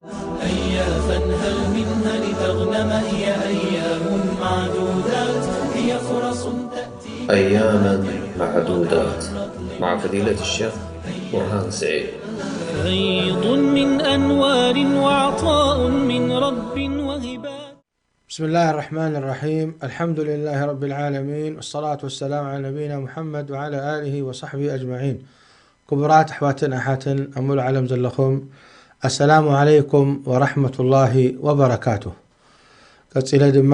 هيا فانهل منها لتغنم، هي أيام معدودات، هي فرص تأتي. أياما معدودات. مع فضيلة الشيخ برهان سعيد. فيض من أنوار وعطاء من رب وهبات. بسم الله الرحمن الرحيم. الحمد لله رب العالمين، والصلاة والسلام على نبينا محمد وعلى آله وصحبه أجمعين. ክቡራት ኣሕዋትን ኣሓትን ኣብ ሙሉእ ዓለም ዘለኹም፣ ኣሰላሙ ዓለይኩም ወራሕመቱላሂ ወበረካቱ። ቀጺለ ድማ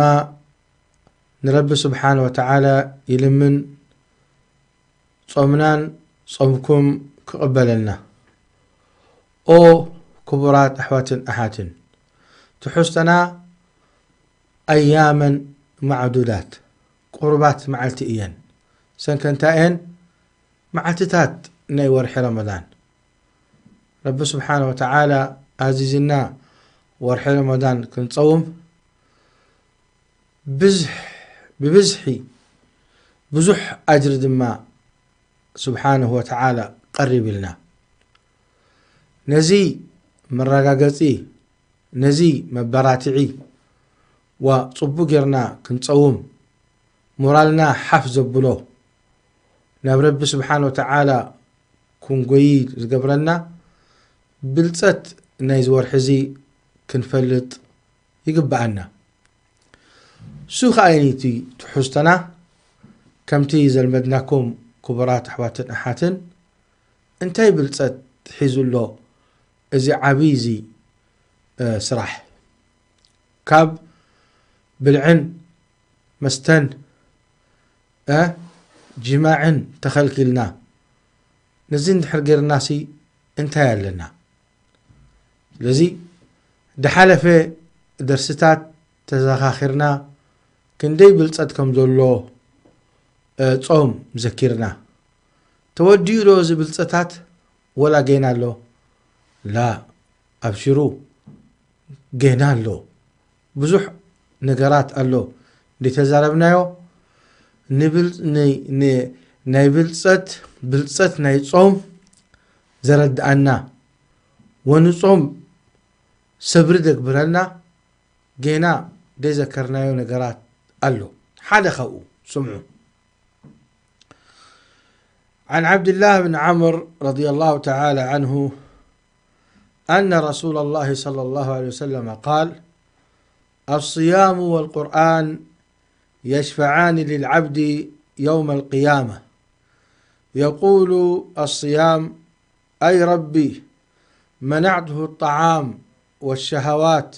ንረቢ ስብሓነ ወተዓላ ይልምን፣ ጾምናን ጾምኩም ክቕበለልና። ኦ ክቡራት ኣሕዋትን ኣሓትን፣ ትሕዝቶና ኣያመን ማዕዱዳት፣ ቁሩባት መዓልቲ እየን። ሰንከ እንታይ እየን? መዓልትታት ናይ ወርሒ ረመዳን። ረቢ ስብሓነ ወተዓላ ኣዚዝና ወርሒ ረመዳን ክንጸውም፣ ብዝሕ-፣ ብብዝሒ ብዙሕ ኣጅሪ ድማ ስብሓነሁ ወተዓላ ቀሪብልና። ነዚ መረጋገጺ፣ ነዚ መበራትዒ፣ ዋ ጽቡቕ ጌርና ክንጸውም፣ ሞራልና ሓፍ ዘብሎ፣ ናብ ረቢ ስብሓነ ወተዓላ ክንጎዪ ዝገብረና ብልጸት ናይዚ ወርሒ እዚ ክንፈልጥ ይግብኣና። እሱ ኸኣ እቲ ትሕዝቶና፣ ከምቲ ዘልመድናኩም ክቡራት ኣሕዋትን ኣሓትን፣ እንታይ ብልጸት ሒዙ ኣሎ እዚ ዓብዪ እዚ፣ እ፣ ስራሕ? ካብ ብልዕን መስተን፣ እ፣ ጅማዕን ተኸልኪልና፣ ነዚ እንድሕር ጌርናሲ እንታይ ኣለና? ስለዚ፣ ዝሓለፈ ደርስታት ተዘኻኺርና፣ ክንደይ ብልጸት ከም ዘሎ፣ እ፣ ጾም ዘኪርና። ተወዲኡ ዶ እዚ ብልጸታት? ወላ ጌና ኣሎ? ላ፣ ኣብሽሩ፣ ጌና ኣሎ። ብዙሕ ነገራት ኣሎ ዘይተዛረብናዮ። ንብል-፣ ን-፣ ን-፣ ናይ ብልጸት፣ ብልጸት ናይ ጾም ዘረድኣና፣ ወንጾም ሰብሪ ደግብረና፣ ጌና ዘይዘከርናዮ ነገራት ኣሎ። ሓደ ካብኡ ስምዑ። عن عبد الله بن عمرو رضي الله تعالى عنه أن رسول الله صلى الله عليه وسلم قال: الصيام والقرآن يشفعان للعبد يوم القيامة، يقول الصيام: أي ربي، منعته الطعام والشهوات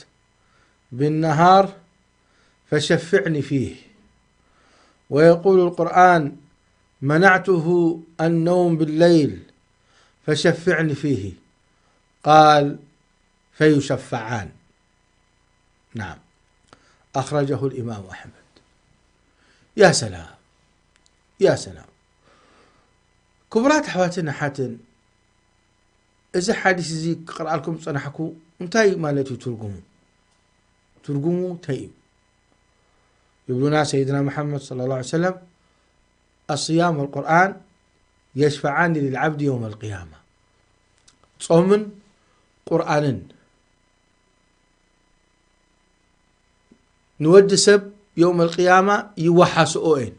بالنهار فشفعني فيه. ويقول القرآن: منعته النوم بالليل فشفعني فيه. قال: فيشفعان. نعم. أخرجه الإمام أحمد. يا سلام. يا سلام. ክቡራት ኣሕዋትን ኣሓትን፣ እዚ ሓዲስ እዚ ክቕርኣልኩም ዝጸናሕኩ እንታይ ማለት እዩ ትርጉሙ? ትርጉሙ እንታይ እዩ? ይብሉና ሰይድና መሓመድ ሰለላሁ ዐለይሂ ወሰለም፣ الصيام والقرآن يشفعان للعبد يوم القيامة. ጾምን ቁርኣንን ንወዲ ሰብ የውመል ቅያማ ይወሓስኦ እየን።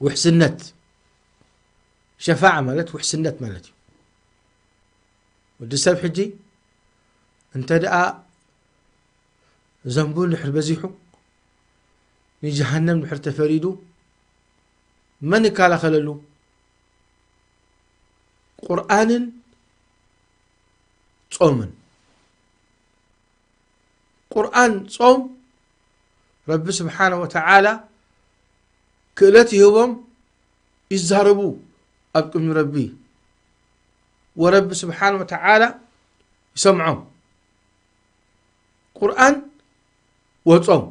ውሕስነት፣ ሸፋዓ ማለት ውሕስነት ማለት እዩ። ወዲ ሰብ ሕጂ እንተ ደኣ ዘንቡ እንድሕር በዚሑ፣ ንጀሃነም እንድሕር ተፈሪዱ፣ መን ይከላኸለሉ? ቁርኣንን ጾምን። ቁርኣን፣ ጾም፣ ረቢ ስብሓነ ወተዓላ ክእለት ይህቦም፣ ይዛረቡ ኣብ ቅድሚ ረቢ፣ ወረቢ ስብሓነ ወተዓላ ይሰምዖም። ቁርኣን ወጾም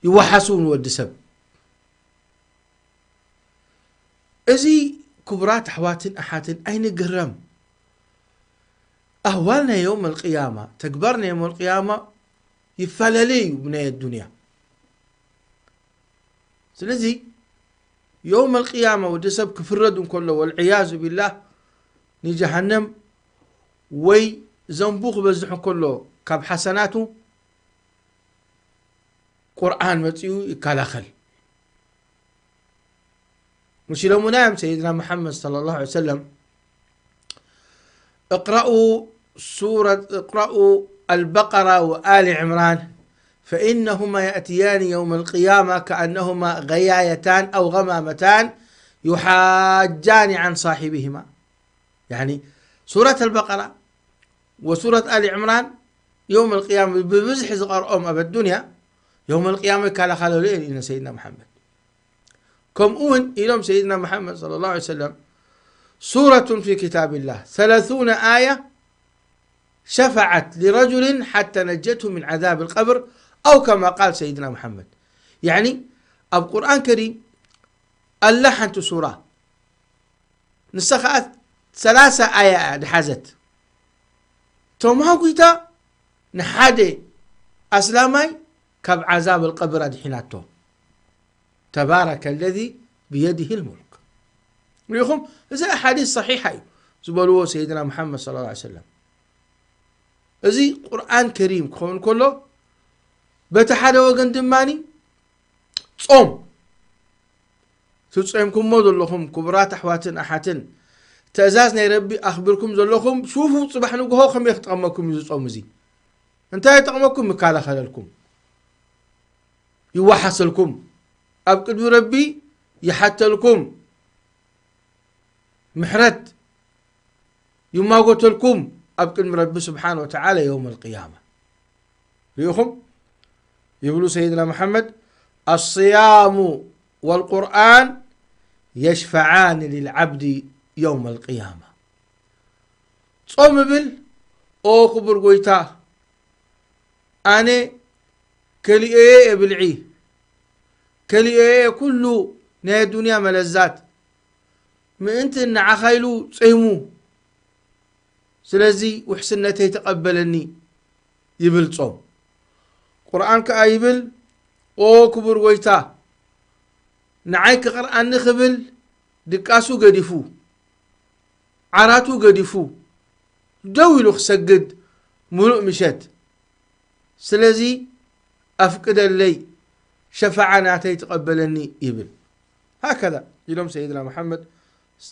ይወሓሱ ንወዲ ሰብ። እዚ ክቡራት ኣሕዋትን ኣሓትን ኣይንግረም። ኣህዋል ናይ የውመል ቅያማ፣ ተግባር ናይ የውመል ቅያማ ይፈላለ እዩ ብናይ ኣዱንያ። ስለዚ የውመል ቅያማ ወዲ ሰብ ክፍረድ እንከሎ፣ ወልዕያዙ ቢላህ፣ ንጀሃነም ወይ ዘንቡ ክበዝሕ እንከሎ ካብ ሓሰናቱ ቁርኣን መጺኡ ይከላኸል። مش لمنام سيدنا محمد صلى الله عليه وسلم اقرأوا سورة اقرأوا البقرة وآل عمران فإنهما يأتيان يوم القيامة كأنهما غيايتان أو غمامتان يحاجان عن صاحبهما. يعني سورة البقرة وسورة آل عمران يوم القيامة ببزح زقرأهم أبا الدنيا يوم القيامة كالا خالو لئن إن سيدنا محمد كم أون إلهم سيدنا محمد صلى الله عليه وسلم سورة في كتاب الله ثلاثون آية شفعت لرجل حتى نجته من عذاب القبر أو كما قال سيدنا محمد. يعني أب قرآن كريم الله حنت سورة نسخات ثلاثة آية دحزت تومها قيتا نحادي أسلامي كاب عذاب القبر أدحيناتو تبارك الذي بيده الملك. ريخم إذا أحاديث صحيحة زبلوه سيدنا محمد صلى الله عليه وسلم. እዚ ቁርኣን ከሪም ክኸውን ከሎ በቲ ሓደ ወገን ድማ ጾም ትጾምኩሞ ዘለኹም ክቡራት ኣሕዋትን ኣሓትን ትእዛዝ ናይ ረቢ ኣኽብርኩም ዘለኹም ሹፉ ጽባሕ ንግሆ ከመይ ክጠቕመኩም እዩ ዝጾም እዚ እንታይ ይጠቕመኩም ይከላኸለልኩም ይወሓሰልኩም ኣብ ቅድሚ ረቢ ይሓተልኩም ምሕረት ይማጎተልኩም ኣብ ቅድሚ ረቢ ስብሓን ወተዓላ የውም ኣልቅያማ ርኢኹም ይብሉ ሰይድና መሓመድ الصيام والقرآن يشفعان للعبد يوم القيامة ጾም እብል ኦ ክቡር ጎይታ ኣነ ከሊኦየ እየ ብልዒ ከሊኦየ እየ ኩሉ ናይ ኣዱንያ መለዛት ምእንቲ ንዓኻ ኢሉ ጸይሙ ስለዚ ውሕስነተይ ተቐበለኒ ይብል ጾም ቁርኣን ከኣ ይብል ኦ ክቡር ጎይታ ንዓይ ክቕርኣኒ ክብል ድቃሱ ገዲፉ ዓራቱ ገዲፉ ደው ኢሉ ክሰግድ ምሉእ ምሸት ስለዚ ኣፍቅደለይ ሸፋዓ ናተይ ተቐበለኒ ይብል ሃከዛ ኢሎም ሰይድና መሓመድ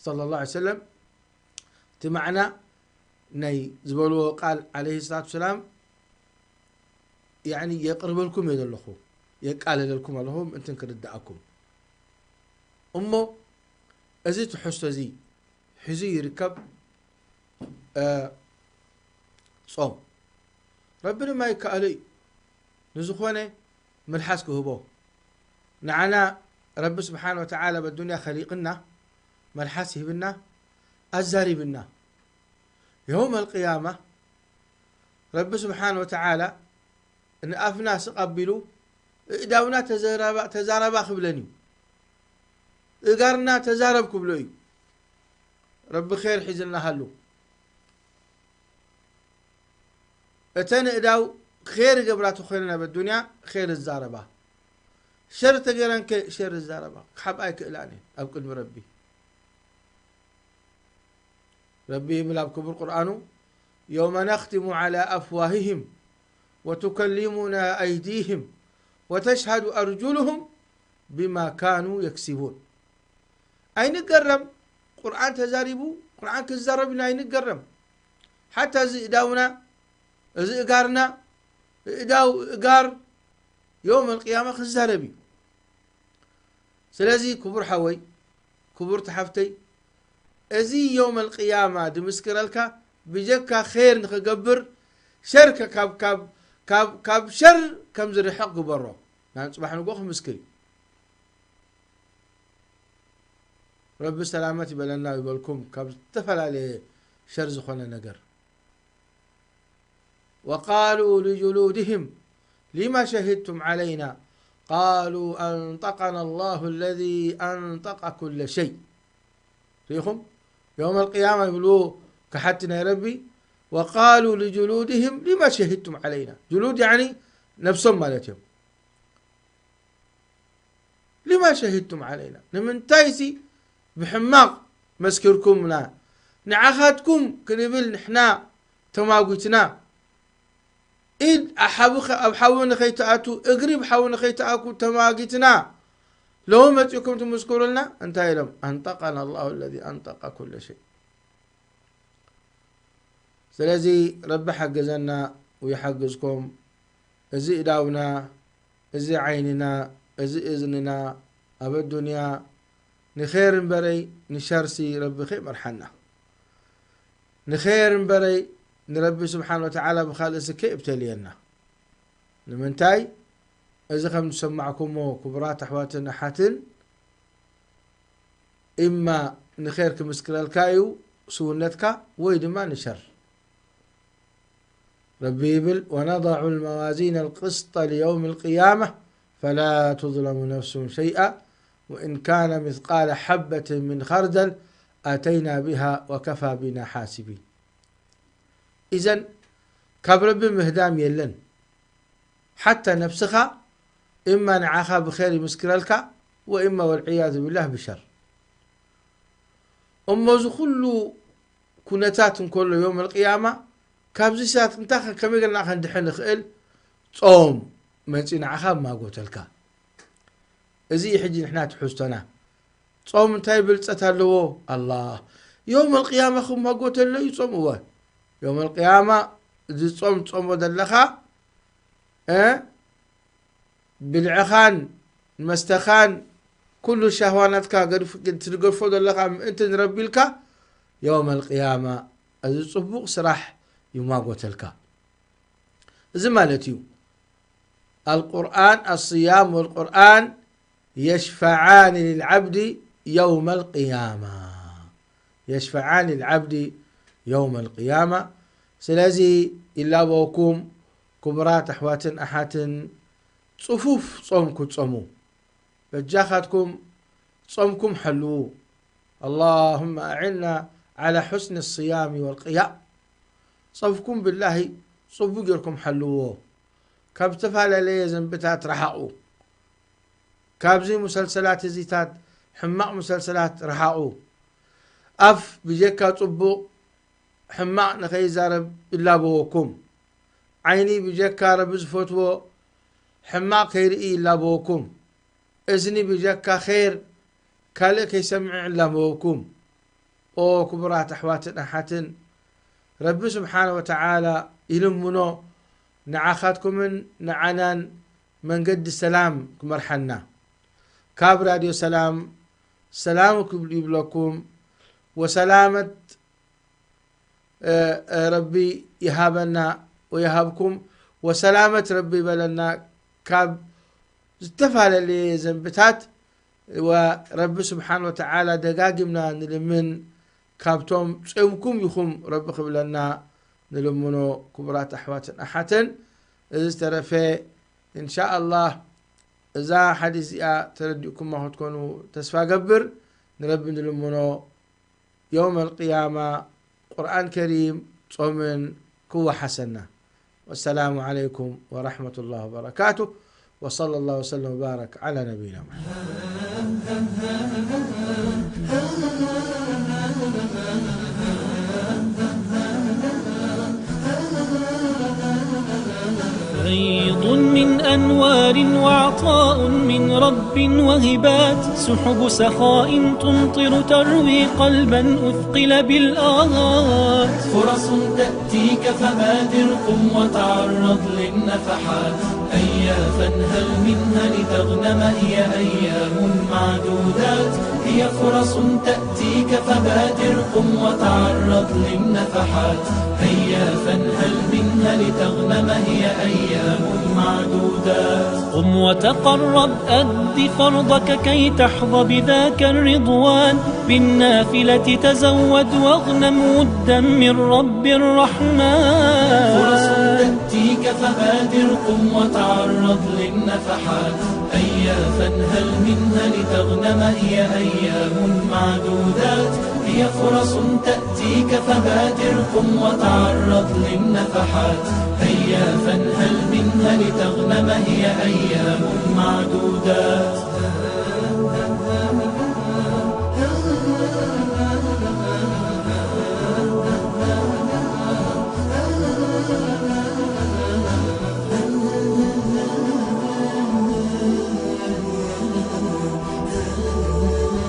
صلى الله عليه وسلم እቲ ማዕና ናይ ዝበልዎ ቃል عليه الصلاة والسلام يعني የቅርበልኩም እየ ዘለኹ የቃለለልኩም ኣለኹ ምእንትን ክርድኣኩም እሞ እዚ ትሕዝቶ እዚ ሒዙ ይርከብ ጾም ረቢ ድማ ይከኣሎ እዩ ንዝኾነ መልሓስ ክህቦ ንዓና ረቢ ስብሓን ወተዓላ በዱንያ ኸሊቕና መልሓስ ይህብና ኣዛሪብና የውም ኣልቅያማ ረቢ ስብሓን ወተዓላ ንኣፍና ስቕ ኣቢሉ እእዳውና ተዛረባ ክብለን እዩ እጋርና ተዛረብ ክብሎ እዩ ረቢ ር ሒዝልና ሃሉ እተን እዳው ር ገብራ ተኮይነን ኣብ ኣዱንያ ር ይዛረባ ሸር ተገይረን ከ ሸር ይዛረባ ክሓብኣ ይክእላን እየን ኣብ ቅድሚ ረቢ ረቢ ይብል ኣብ ክቡር ቁርኣኑ يوم نختم على أفواههم وتكلمنا أيديهم وتشهد أرجلهم بما كانوا يكسبون ኣይንገረም ቁርኣን ተዛሪቡ ቁርኣን ክዛረብ ኢና ኣይንገረም ሓታ እዚ እዳውና እዚ እጋርና እዳው እጋር የውም ኣልቅያማ ክዛረብ እዩ ስለዚ ክቡር ሓወይ ክቡር ተሓፍተይ እዚ የውም ኣልቅያማ ድምስክረልካ ብጀካ ኸይር ንክገብር ሸር ካብ ሸር ከም ዝርሕቕ ግበሮ ናብ ፅባሕ ንጎ ክምስክር እዩ ረቢ ሰላመት ይበለና ይበልኩም ካብ ዝተፈላለየ ሸር ዝኾነ ነገር وقالوا لجلودهم لم شهدتم علينا قالوا أنطقنا الله الذي أنطق كل شيء ርኢኹም يوم القيامة ይብልዎ كحت ናይ ربي وقالوا لجلودهم لم شهدتم علينا جلود يعني ነብሶም ማለት እዮም لم شهدتم علينا ንምንታይሲ ብሕማቕ መስኪርኩምና ንዓኻትኩም ክንብል ንሕና ተማጒትና። ኢድ ኣብ ሓዊ ኸ-፣ ኣብ ሓዊ ንኸይትኣቱ፣ እግሪ ኣብ ሓዊ ንኸይትኣቱ ተማጒትና። ሎሚ መጺእኩም ትምስክሩልና? እንታይ ኢሎም? ኣንጠቀና ኣላሁ ለዚ ኣንጠቀ ኩለ ሸይ። ስለዚ ረቢ ሓግዘና ወይሓግዝኩም። እዚ እዳውና፣ እዚ ዓይንና፣ እዚ እዝንና ኣብ ኣዱንያ ንኸይር እምበረይ ንሸርሲ ረቢ ከይመርሓና። ንኸይር እምበረይ ንረቢ ስብሓን ወተዓላ ብኻልእሲ ከይእብተልየና። ንምንታይ? እዚ ከም ዝሰማዕኩሞ ክቡራት ኣሕዋትን ኣሓትን፣ እማ ንኸይር ክምስክረልካ እዩ ስውነትካ፣ ወይ ድማ ንሸር። ረቢ ይብል፣ "ወነضع الموازين القسط ليوم القيامة فلا تظلم نفس شيئا وإن كان مثقال حبة من خردل أتينا بها وكفى بنا حاسبين." ኢዘን ካብ ረቢ ምህዳም የለን። ሓታ ነብስኻ እማ ንዓኻ ብኸይር ይምስክረልካ፣ ወእማ ወልዕያዙ ቢላህ ብሸር። እሞ እዚ ኩሉ ኩነታት እንከሎ ዮም ኣልቅያማ፣ ካብዚ ሳት እንታይ ከ-፣ ከመይ ገርና ክንድሕን ንኽእል? ጾም መጺኡ ንዓኻ ማጎተልካ። እዚ እዩ ሕጂ ንሕና ትሕዝቶና። ጾም እንታይ ብልጸት ኣለዎ? ኣላህ። ዮም ኣልቅያማ ክማጎተሎ እዩ ጾም። እወ። ዮም ኣልቅያማ እዚ ጾም ትጾሞ ዘለኻ፣ እ፣ ብልዕኻን መስተኻን ኩሉ ሻህዋናትካ ገድፍ-፣ ትገድፎ ዘለኻ ምእንቲ ንረቢ ኢልካ፣ ዮም ኣልቅያማ እዚ ጽቡቕ ስራሕ ይማጎተልካ። እዚ ማለት እዩ፣ ኣልቁርኣን፣ ኣስያም ወልቁርኣን የሽፈዓኒ ልልዓብዲ የውመ ኣልቅያማ። የሽፈዓኒ ልዓብዲ የውመ ኣልቅያማ። ስለዚ ይላበወኩም ክቡራት ኣሕዋትን ኣሓትን፣ ጽፉፍ ጾም ክትጾሙ። በጃኻትኩም ጾምኩም ሐልዉ። ኣላሁመ ኣዕና ዓላ ሑስኒ ስያሚ ወልቅያም። ጾምኩም ብላሂ ጽቡቅ ጌርኩም ሐልዎ። ካብ ዝተፈላለየ ዘንብታት ረሓቑ። ካብዚ ሙሰልሰላት እዚታት፣ ሕማቕ ሙሰልሰላት ረሓቑ። ኣፍ ብጀካ ጽቡቕ ሕማቕ ንኸይዛረብ ይላበወኩም። ዓይኒ ብጀካ ረቢ ዝፈትዎ ሕማቕ ከይርኢ ይላበወኩም። እዝኒ ብጀካ ኸይር ካልእ ከይሰምዕ ይላበወኩም። ኦ ክቡራት ኣሕዋትን ኣሓትን፣ ረቢ ስብሓነ ወተዓላ ይልምኖ ንዓኻትኩምን ንዓናን መንገዲ ሰላም ክመርሓና። ካብ ራድዮ ሰላም ሰላም ክብል ይብለኩም። ወሰላመት፣ እ፣ እ፣ ረቢ ይሃበና ወይሃብኩም። ወሰላመት ረቢ ይበለና ካብ ዝተፈላለየ ዘንብታት። ወረቢ ስብሓን ወተዓላ ደጋጊምና ንልምን፣ ካብቶም ጾምኩም ኢኹም ረቢ ክብለና ንልምኖ። ክቡራት ኣሕዋትን ኣሓትን፣ እዚ ዝተረፈ እንሻኣላህ እዛ ሓዲስ እዚኣ ተረዲእኩማ ክትኮኑ ተስፋ ገብር። ንረቢ ንልምኖ። የውም ኣልቅያማ፣ ቁርኣን ከሪም፣ ጾምን ክወሓሰና። ወሰላሙ ዓለይኩም ወረሕመቱላሂ ወበረካቱህ። ወሰለላሁ ወሰለም ወባረክ ዓላ ነቢይና ሙሐመድ። عيد من أنوار وعطاء من رب وهبات، سحب سخاء تمطر تروي قلبا أثقل بالآهات. فرص تأتيك فبادر قم وتعرض للنفحات، هيا فانهل منها لتغنم هي أيام معدودات، هي فرص تأتيك فبادر قم وتعرض للنفحات، هيا فانهل منها لتغنم هي أيام معدودات. قم وتقرب أد فرضك كي تحظى بذاك الرضوان، بالنافلة تزود واغنم ودا من رب الرحمن. فرص تأتيك فبادر قم وتعرض للنفحات، هيا فانهل منها لتغنم هي أيام معدودات، هي فرص تأتيك فبادر قم وتعرض للنفحات، هيا فانهل منها لتغنم هي أيام معدودات.